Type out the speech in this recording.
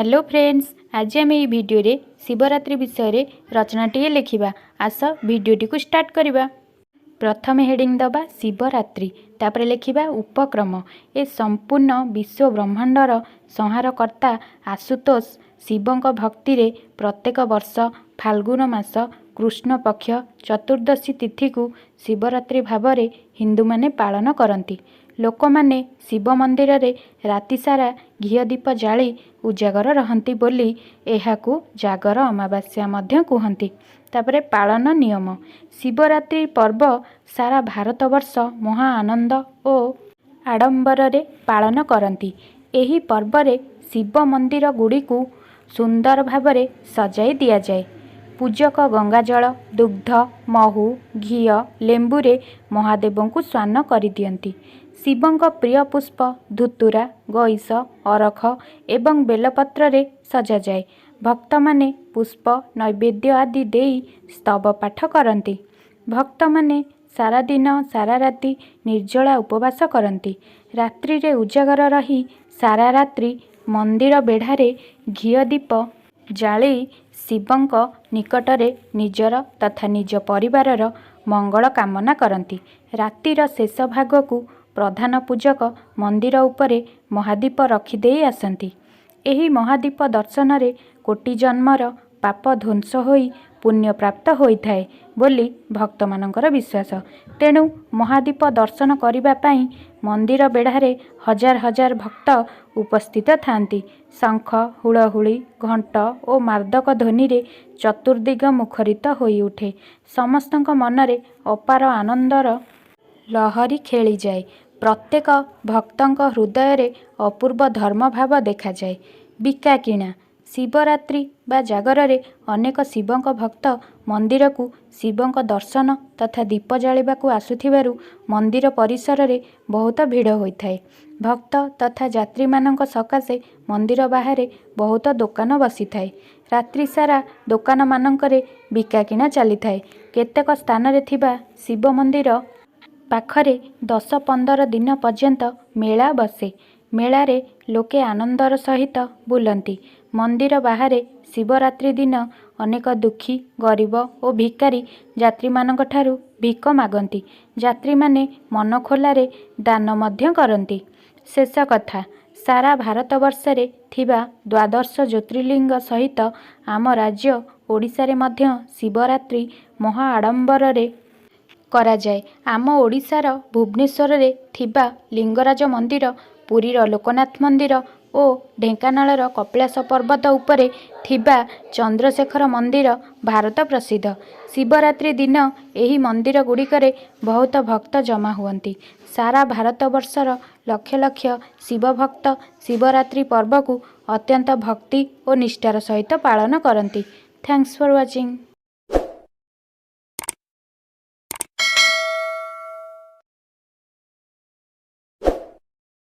Hello friends, ଆଜି ଆମେ ଏହି ଭିଡ଼ିଓରେ ଶିବରାତ୍ରି ବିଷୟରେ ରଚନାଟିଏ ଲେଖିବା। ଆସ, ଭିଡ଼ିଓଟିକୁ ଷ୍ଟାର୍ଟ କରିବା। ପ୍ରଥମେ ହେଡ଼ିଂ ଦେବା ଶିବରାତ୍ରି। ତାପରେ ଲେଖିବା ଉପକ୍ରମ। ଏ ସମ୍ପୂର୍ଣ୍ଣ ବିଶ୍ୱ ବ୍ରହ୍ମାଣ୍ଡର ସଂହାରକର୍ତ୍ତା ଆଶୁତୋଷ ଶିବଙ୍କ ଭକ୍ତିରେ ପ୍ରତ୍ୟେକ ବର୍ଷ ଫାଲ୍ଗୁନ ମାସ କୃଷ୍ଣପକ୍ଷ ଚତୁର୍ଦ୍ଦଶୀ ତିଥିକୁ ଶିବରାତ୍ରି ଭାବରେ ହିନ୍ଦୁମାନେ ପାଳନ କରନ୍ତି। ଲୋକମାନେ ଶିବ ମନ୍ଦିରରେ ରାତିସାରା ଘିଅ ଦୀପ ଜାଳି ଉଜାଗର ରହନ୍ତି ବୋଲି ଏହାକୁ ଜାଗର ଅମାବାସ୍ୟା ମଧ୍ୟ କୁହନ୍ତି। ତାପରେ ପାଳନ ନିୟମ। ଶିବରାତ୍ରି ପର୍ବ ସାରା ଭାରତବର୍ଷ ମହା ଆନନ୍ଦ ଓ ଆଡ଼ମ୍ବରରେ ପାଳନ କରନ୍ତି। ଏହି ପର୍ବରେ ଶିବ ମନ୍ଦିରଗୁଡ଼ିକୁ ସୁନ୍ଦର ଭାବରେ ସଜାଇ ଦିଆଯାଏ। ପୂଜକ ଗଙ୍ଗାଜଳ, ଦୁଗ୍ଧ, ମହୁ, ଘିଅ, ଲେମ୍ବୁରେ ମହାଦେବଙ୍କୁ ସ୍ନାନ କରିଦିଅନ୍ତି। ଶିବଙ୍କ ପ୍ରିୟ ପୁଷ୍ପ ଧୁତୁରା, ଗଇସ, ଅରଖ ଏବଂ ବେଲପତ୍ରରେ ସଜାଯାଏ। ଭକ୍ତମାନେ ପୁଷ୍ପ, ନୈବେଦ୍ୟ ଆଦି ଦେଇ ସ୍ତବ ପାଠ କରନ୍ତି। ଭକ୍ତମାନେ ସାରା ଦିନ ସାରା ରାତି ନିର୍ଜଳା ଉପବାସ କରନ୍ତି। ରାତ୍ରିରେ ଉଜାଗର ରହି ସାରା ରାତ୍ରି ମନ୍ଦିର ବେଢ଼ାରେ ଘିଅ ଦୀପ ଜାଳି ଶିବଙ୍କ ନିକଟରେ ନିଜର ତଥା ନିଜ ପରିବାରର ମଙ୍ଗଳ କାମନା କରନ୍ତି। ରାତିର ଶେଷ ଭାଗକୁ ପ୍ରଧାନ ପୂଜକ ମନ୍ଦିର ଉପରେ ମହାଦୀପ ରଖିଦେଇ ଆସନ୍ତି। ଏହି ମହାଦୀପ ଦର୍ଶନରେ କୋଟି ଜନ୍ମର ପାପ ଧ୍ୱଂସ ହୋଇ ପୁଣ୍ୟ ପ୍ରାପ୍ତ ହୋଇଥାଏ ବୋଲି ଭକ୍ତମାନଙ୍କର ବିଶ୍ୱାସ। ତେଣୁ ମହାଦୀପ ଦର୍ଶନ କରିବା ପାଇଁ ମନ୍ଦିର ବେଢ଼ାରେ ହଜାର ହଜାର ଭକ୍ତ ଉପସ୍ଥିତ ଥାଆନ୍ତି। ଶଙ୍ଖ, ହୁଳହୁଳି, ଘଣ୍ଟ ଓ ମାର୍ଦ୍ଦକ ଧ୍ୱନିରେ ଚତୁର୍ଦ୍ଦିଗ ମୁଖରିତ ହୋଇଉଠେ। ସମସ୍ତଙ୍କ ମନରେ ଅପାର ଆନନ୍ଦର ଲହରୀ ଖେଳିଯାଏ। ପ୍ରତ୍ୟେକ ଭକ୍ତଙ୍କ ହୃଦୟରେ ଅପୂର୍ବ ଧର୍ମଭାବ ଦେଖାଯାଏ। ବିକାକିଣା। ଶିବରାତ୍ରି ବା ଜାଗରରେ ଅନେକ ଶିବଙ୍କ ଭକ୍ତ ମନ୍ଦିରକୁ ଶିବଙ୍କ ଦର୍ଶନ ତଥା ଦୀପ ଜାଳିବାକୁ ଆସୁଥିବାରୁ ମନ୍ଦିର ପରିସରରେ ବହୁତ ଭିଡ଼ ହୋଇଥାଏ। ଭକ୍ତ ତଥା ଯାତ୍ରୀମାନଙ୍କ ସକାଶେ ମନ୍ଦିର ବାହାରେ ବହୁତ ଦୋକାନ ବସିଥାଏ। ରାତ୍ରିସାରା ଦୋକାନମାନଙ୍କରେ ବିକାକିଣା ଚାଲିଥାଏ। କେତେକ ସ୍ଥାନରେ ଥିବା ଶିବ ମନ୍ଦିର ପାଖରେ 10-15 ଦିନ ପର୍ଯ୍ୟନ୍ତ ମେଳା ବସେ। ମେଳାରେ ଲୋକେ ଆନନ୍ଦର ସହିତ ବୁଲନ୍ତି। ମନ୍ଦିର ବାହାରେ ଶିବରାତ୍ରି ଦିନ ଅନେକ ଦୁଃଖୀ, ଗରିବ ଓ ଭିକାରୀ ଯାତ୍ରୀମାନଙ୍କଠାରୁ ଭିକ ମାଗନ୍ତି। ଯାତ୍ରୀମାନେ ମନଖୋଲାରେ ଦାନ ମଧ୍ୟ କରନ୍ତି। ଶେଷ କଥା, ସାରା ଭାରତବର୍ଷରେ ଥିବା ଦ୍ୱାଦଶ ଜ୍ୟୋତିର୍ଲିଙ୍ଗ ସହିତ ଆମ ରାଜ୍ୟ ଓଡ଼ିଶାରେ ମଧ୍ୟ ଶିବରାତ୍ରି ମହା ଆଡ଼ମ୍ବରରେ କରାଯାଏ। ଆମ ଓଡ଼ିଶାର ଭୁବନେଶ୍ୱରରେ ଥିବା ଲିଙ୍ଗରାଜ ମନ୍ଦିର, ପୁରୀର ଲୋକନାଥ ମନ୍ଦିର ଓ ଢେଙ୍କାନାଳର କପିଳାସ ପର୍ବତ ଉପରେ ଥିବା ଚନ୍ଦ୍ରଶେଖର ମନ୍ଦିର ଭାରତ ପ୍ରସିଦ୍ଧ। ଶିବରାତ୍ରି ଦିନ ଏହି ମନ୍ଦିରଗୁଡ଼ିକରେ ବହୁତ ଭକ୍ତ ଜମା ହୁଅନ୍ତି। ସାରା ଭାରତବର୍ଷର ଲକ୍ଷ ଲକ୍ଷ ଶିବଭକ୍ତ ଶିବରାତ୍ରି ପର୍ବକୁ ଅତ୍ୟନ୍ତ ଭକ୍ତି ଓ ନିଷ୍ଠାର ସହିତ ପାଳନ କରନ୍ତି। Thanks for watching.